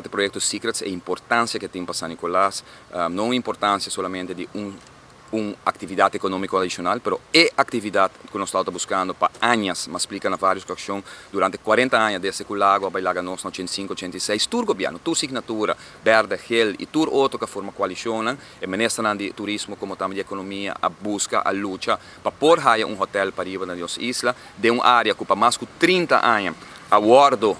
E proyecto Secrets, e importancia cu tin pa San Nicolas, no un importancia solamente di un actividad economico adicional, pero e actividad cu nos ta buscando pa aña, m'a splica na varios ocasion, durante 40 aña, desde cu Lago a bay laga nos na 85, 86, tur gobierno, tur signatura, berde, geel y tur otro cu forma coalicion, e minister di turismo como tambe di economia, a busca, a lucha pa por haya un hotel pariba na nos isla, den un area cu pa mas cu 30 aña a wordo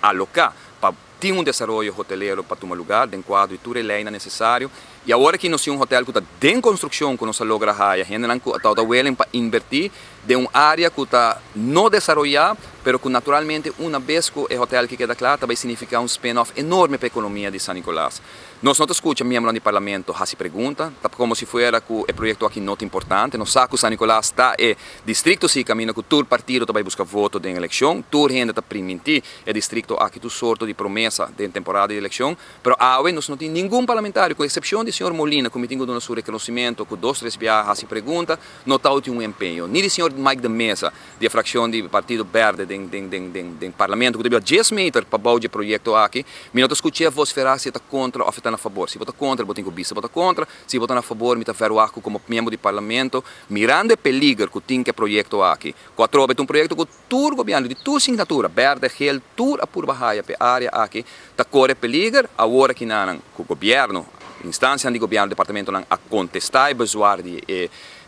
aloca pa tin un desaroyo hotelero pa tuma luga, den cuadro di tur ley necesario. Y awor cu nos tin un hotel cu ta den construccion cu nos a logra haya, hende nan ta willing pa inverti den un area cu ta no desaroya, pero cu naturalmente un biaha cu e hotel aki keda cla, tambe significa un spin-off enorme pa e economia di San Nicolas. Nos no ta scucha miembro di parlamento haci pregunta, ta como si fuera cu e proyecto aki no ta importante. Nos sa cu San Nicolas ta e distrito si caminda cu tur partido tambe busca voto den eleccion, tur hende ta priminti e distrito aki tur sorto di promesa den temporada di eleccion, pero awe nos no tin ningun parlamentario, cu excepcion di señor Molina, cu mi tin cu su reconocimento, cu dos, tres biaha haci pregunta, no ta un empeño. Ni di señor Mike de Meza, di fraccion di Partido Berde den parlamento, cu ta 10 meter pa e proyecto aki, mi no ta scucha vocifera si ta contra of ta na fabor. Si bo ta contra, bo tin cu bisa bo ta contra, si bo ta na fabor, mi ta verwacht como miembro di parlamento, mirando e peliger cu tin cu e proyecto aki. Cuatro un proyecto cu tur gobierno di tur signatura, berde, geel, tur a purba haya p'e area aki, ta core peliger, awor aki nan cu gobierno, instancia di gobierno, departamento nan a contesta e bezwaar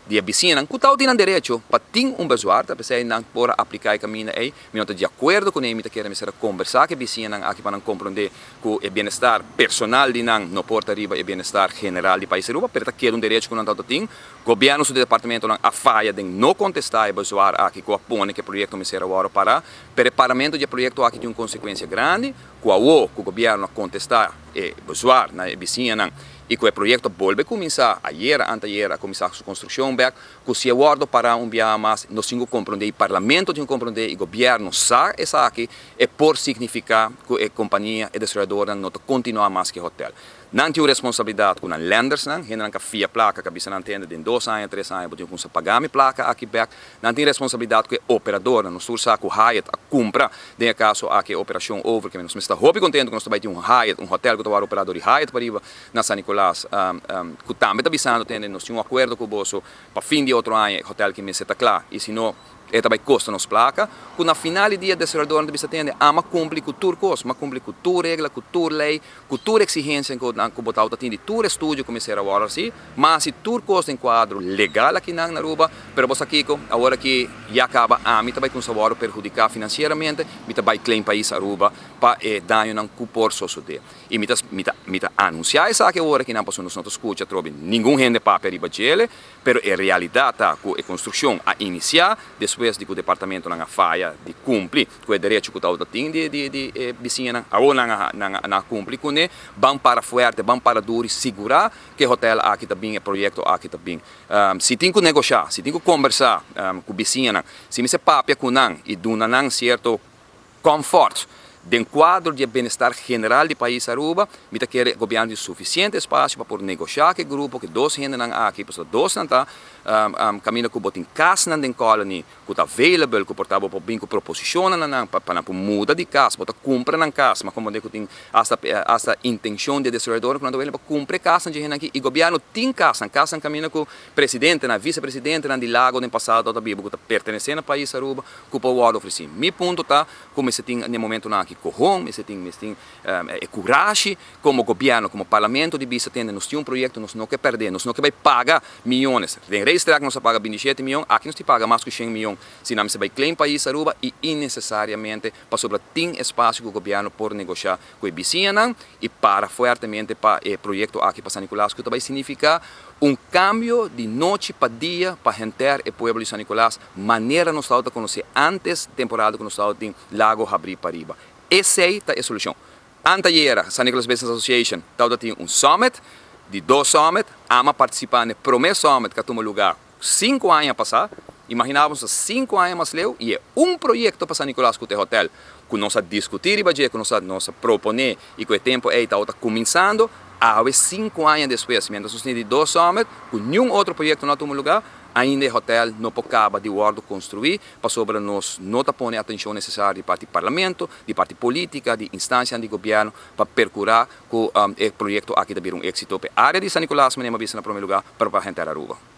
di bisiñanan, cu tal tin derecho pa tin un bezwaar, ta pesey nan por aplica e caminda ey, mi no ta di acuerdo cu ne, mi ta kere mester conversa cu bisiñanan aki pa nan comprende cu e bienestar personal di nan no por ta riba e bienestar general di pais Aruba, pero ta keda un derecho cu nan tin. Gobierno su departamento nan a faya den no contesta e bezwaar aki cu a pone cu e proyecto mester awor para, pero e paramento di e proyecto aki tin un consecuencia grandi, cu awo cu gobierno a contesta e bezwaar na e bisiñanan y cu e proyecto bolbe cuminsa ayera, antayera, cuminsa su construccion bek, cu si wordo para un biaha mas, nos tin cu comprende, e parlamento tin cu comprende y gobierno sa esaki, e por significa cu e compania e desaroyador no ta continua mas cu e hotel. Nan tin responsabilidad cu nan lenders nan, hende nan cu a fia placa, cu a bisa nan tende den 2 aña, 3 aña, bo tin cu paga mi placa aki bek. Nan tin responsabilidad cu e operador, nan nos sa cu Hyatt a cumpra, den caso aki operacion over, cu nos ta hopi contento cu nos tambe tin un Hyatt, un hotel cu ta operador di Hyatt pariba na San Nicolas, cu tambe ta bisando tende nos tin un acuerdo cu boso pa fin di otro aña hotel aki mester ta cla, y si no e tambe costa nos placa, cu na final di dia desaroyador ta bisa tende, ami a cumpli cu tur cos, m'a cumpli cu tur regla, cu tur ley, cu tur exigencia cu bo ta tin di tur estudio cu mester awor asina, mas si tur cos den cuadro legal aki na Aruba, pero boso kico, awor cu ya caba ami tambe cu awor perhudica financieramente, mi tambe claim pais Aruba pa e daño nan cu por sosode. Y mi ta anuncia esaki awor cu nan paso nos no scucha trobe ningun hende papia riba djele, pero e realidad ta cu e construccion a inicia despues di cu e departamento nan a faya di cumpli cu e derecho cu ta tin di bisiñanan, awor nan a cumpli cu ne, ban para fuerte, ban para duro y sigura cu e hotel aki ta bin, e proyecto aki ta bin. Si tin cu negocia, si tin cu conversa cu bisiñanan, si mester papia cu nan y duna nan cierto comfort den cuadro di bienestar general di pais Aruba, mi ta kere gobierno tin suficiente espacio pa por negocia cu e grupo, cu dos hende nan aki, pues dos nan ta caminda cu bo tin cas nan den Colony, cu ta available, cu por ta bo bin cu proposicion nan nan pa nan muda di cas, bo ta cumpra nan cas, mas como de cu tin hasta intencion di desaroyador cu nan ta pa cumpra cas nan hende aki, y gobierno tin cas, nan cas nan caminda cu presidente, nan vicepresidente nan di Lago den pasado ta biba, cu ta pertenece na pais Aruba, cu por wordo ofreci. Mi punto ta, cu mester tin na momento nan aki cohon, mester tin e courage como gobierno, como parlamento di bisa tende, nos tin un proyecto, nos no kier perde, nos no kier bay paga miyones. Den racetrack nos a paga 27 miyon, aki nos ta paga mas cu 100 miyon. Si nan bay claim pais Aruba y innecesariamente pasobra tin espacio cu gobierno por negocia cu e bisiñanan y para fuertemente pa e proyecto aki pa San Nicolas, cu tambe significa un cambio di nochi pa dia pa henter e pueblo di San Nicolas, manera nos tabata conoce antes temporada cu nos tin Lago habri pariba. Esey ta e solucion. Antayera, San Nicolas Business Association, tin un summit, di dos summit, ami a participa na prome summit cu a tuma luga 5 aña pasa. Imagina bo, 5 aña mas leu, y e un proyecto pa San Nicolas cu e hotel, cu nos a discuti riba dje, cu nos a propone y cu e tempo ey ta cuminsando, awe 5 aña despues, mientras nos tin di dos summit, cu ningun otro proyecto no a tuma luga. Ainda e hotel no por caba di wordo construi, pasobra nos no ta pone atencion necesario di parti parlamento, di parti politica, di instancia di gobierno, pa percura cu e proyecto aki ta bira un exito pa area di San Nicolas, manera mi a bisa na prome lugar, pa henter Aruba.